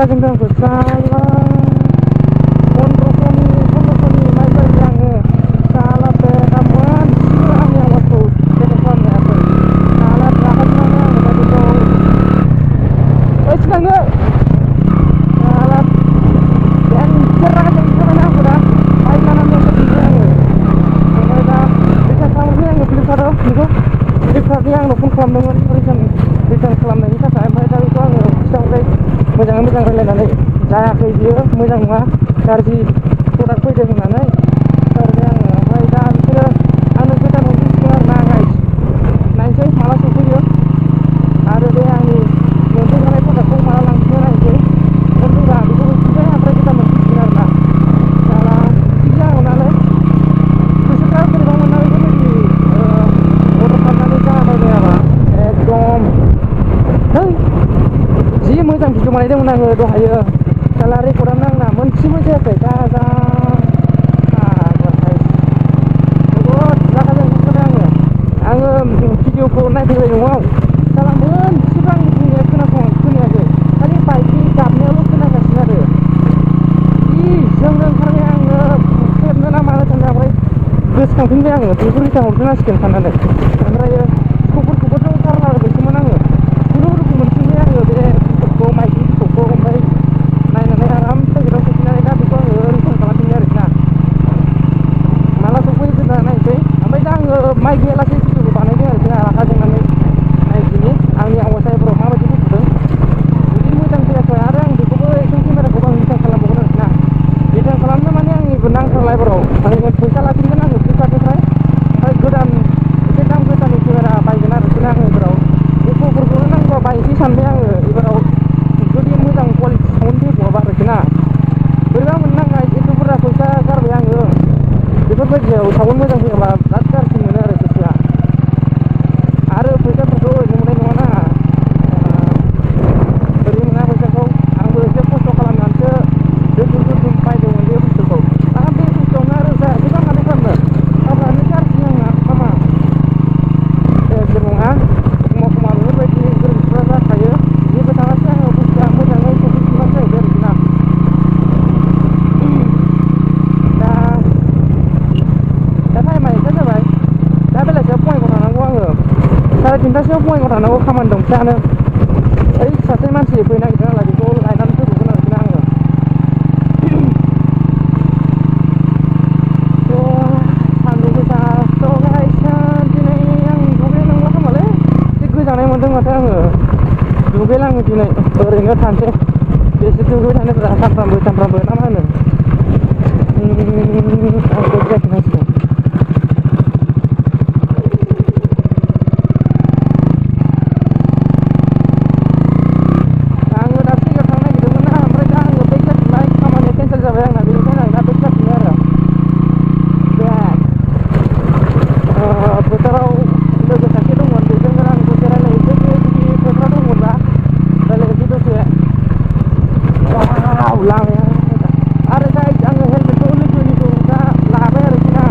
रागाजों दं आंखौ साला 1500नि माइ बायदि आङो साला बेटा मोनसेबो आंनि आवाजखौ रेकर्ड खालामनो हायाखै साला रागाजोंनो आङो दा बेखौ ओइ सिगांनो साला देनजार रागाजों थाबायना आंखौ दा बाइक लानानै फैबाय आङो ओमफ्राय दा रिटार्न खालामनोसै आङो फ्लिपकार्टआव बेखौ फ्लिपकार्टनि आंनो फन खालामदोंमोन रिटार्न खालामनायनि थाखाय ओमफ्राय दा बेखौ आङो खिथाहरबाय मोजाङै मोजां रायलायनानै जायाखै बियो मोजां नङा गाज्रि प्रडाक्ट फैदों होननानै खिथाहरबाय आङो ओमफ्राय दा बिसोरो आंनो गोदान हरफिनसिगोन आरो ना गाइस नायनोसै माला सफैयो आरो बे आंनि मोनफैखानाय प्रडाक्टखौ माला लांफिनो नायनोसै मोनफैबा बेखौ हैफिनसै ओमफ्राय गोदान मोनफिनसिगोन आरो ना साला बिदि जागौनालै गोसोफ्रा बोरैबा मोनना बेफोरबायदि अर्डार खालामनानै जाबायबायाबा एकदम है जि मोजां भिडिअ बानायदोंमोन आङो दहायो साला रेकर्डआनो आंना मोनसेबो जायाखै गाजा फाग्लाखाय जोबोद रागा जोंखांबाय आङो भिडिअखौ नायफैबाय न'आव साला मोनसेबो आंनि बुंनाया खोनायाखै खालि बाइकनि गाबनायावल' खोनागासिनो आरो जि जोंनो ओंखारबाय आङो खेबनो ना मानो सानदों ओमफ्राय गोसोखांफिनबाय आङो बेखौ रिटार्न हरफिननांसिगोन साननानै ओमफ्रायो स्टकफोरखौबोथ' गारलाबायबायसोमोन आङो खुनुरुखुम मोनफिनबाय आङो बे स्टकखौ माइकनि स्टकखौ ओमफ्राय नायनानै आराम पेकेटाव सोफिननानै दा बेखौ आङो रिटार्न खालामफिनबाय आरोखि ना माला सफैयो दोनना नायनोसै ओमफ्राय दा आङो माइक गैयालासे भिडिअखौ बानायदों आरोखि ना रागा जोंनानै नायदिनि आंनि आवाजा एबाराव माबायदि फैफिनदों जुदि मोजां फैयाखै आरो आं बेखौबो एक्सन केमेराखौबो आं रिटार्न खालामबावगोन आरोखि ना रिटार्न खालामनो माने आंनिबो नांथारला एबाराव आङो फैसा लाफिनगोन आङो फ्लिपकार्टनिफ्राय ओमफ्राय गोदान एसे दाम गोसानि केमेरा बायगोन आरोखि ना आङो एबाराव एप्प'फोरखौनो नांगौबा बायनोसै सानबाय आङो एबाराव जुदि मोजां कुवालिटि साउन्ड फैबावाबा आरोखि ना बोरैबा मोननांगौ एथ' बुरजा फैसा गारबाय आङो बेफोरबायदियाव साउन्ड मोजां फैयाबा बिराद गाज्रि मोनो आरो गोसोआ आरो फैसाफोरखौ ओरैनो मोननाय नङाना ओरैनो मोना फैसाखौ आंबो एसे खस्थ' खालामनानैसो दोखुम बायदोंमोन बे बुस्थुखौ दा बे बुस्थुआवनो आरो जायाखैबा मानो खालामनो गावफ्रानो गाज्रि आंना मामा जेबो नङा एखमबा बेफोरबायदि गोरोन्थिफ्रा जाखायो जेबो थाङासै आङो बुस्थुआ मोजाङै सफैफिनबानो जाहैबाय आरोखि ना दा टाइमा एकथा जाबाय दा बेलासियाव बङाइगाव थांनांगौ आङो 3:30टासोआव बङाइगाव थांनांगौ खामानि दं फिसानो ओइ सासे मानसि फैनो नागिरदों नालाय बेखौ लायनानै फैबावगोन आरोखि ना आङो सान्दुं गोसाथ' गायसा दिनै आं दुगैनाय नंला खोमालै एसे गोजांनाय मोन्दों माथो आङो दुगैलाङो दिनै ओरैनो थानोसै बेसे दुगैबाय थानोब्रा सानफ्रामबो ना मा होनो आंखौ जाफिननांसिगोन आङो दा जायगायाव थांनो नागिरदोंमोन ना ओमफ्राय दा आङो बेक जाफिनबाय खामानिया केन्सेल जाबाय आंना बेनिखायनो आं दा बेक जाफिनबाय आरो फोथाराव लोगो सासे दंमोन बेजोंनो आं दसे रायलायहैसै बे जुदि फोथाराव दंमोनबा रायलायहैसै दसे लामाया आरो गाइस आङो हेलमेटखौ लोगोनिखौ दा लाबाय आरोखि ना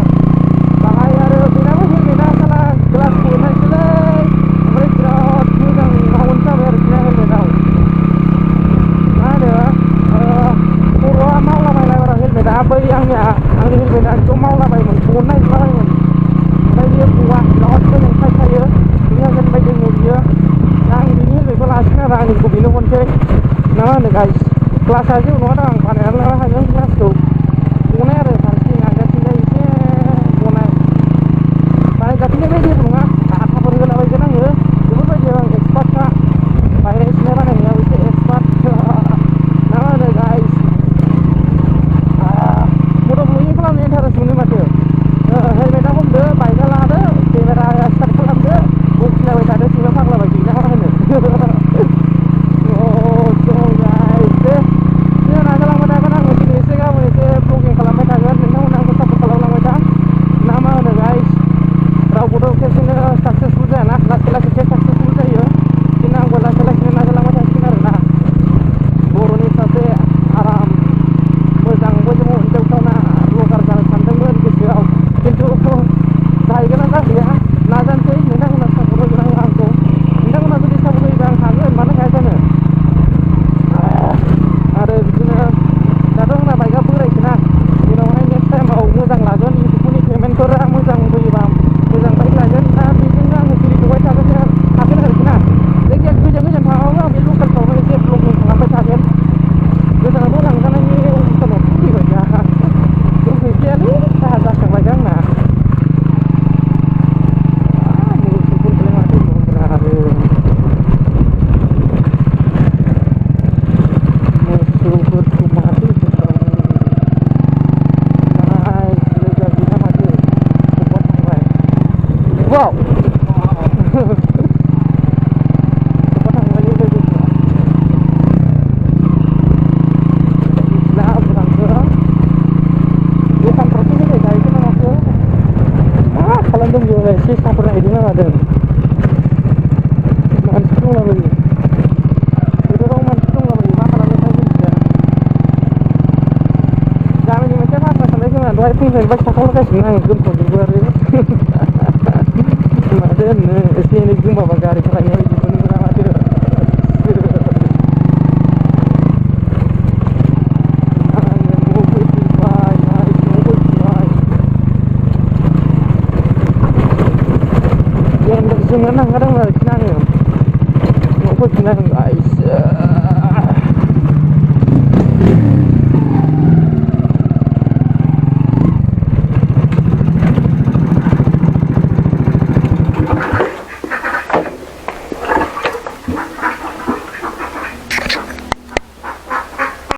आङो सेसाफोर नायदों ना मादों मानसि दंलाबायो बोथोराव मानसि दंलाबायो मा खालामनोथाय मिथिया गामिनि मोनसे भाषा साननाय खोमा दहाय फुंनिफ्रायनो बाइक साखावलागासिनो आङो गोमखावजोबो आरो माथो होननो एसे एनै गोमाबा गारि सालायनायाव बिदिखौनो मोना माथो जोंना नांखादोंमोन आरोखि ना आङो न'आव फैफिनना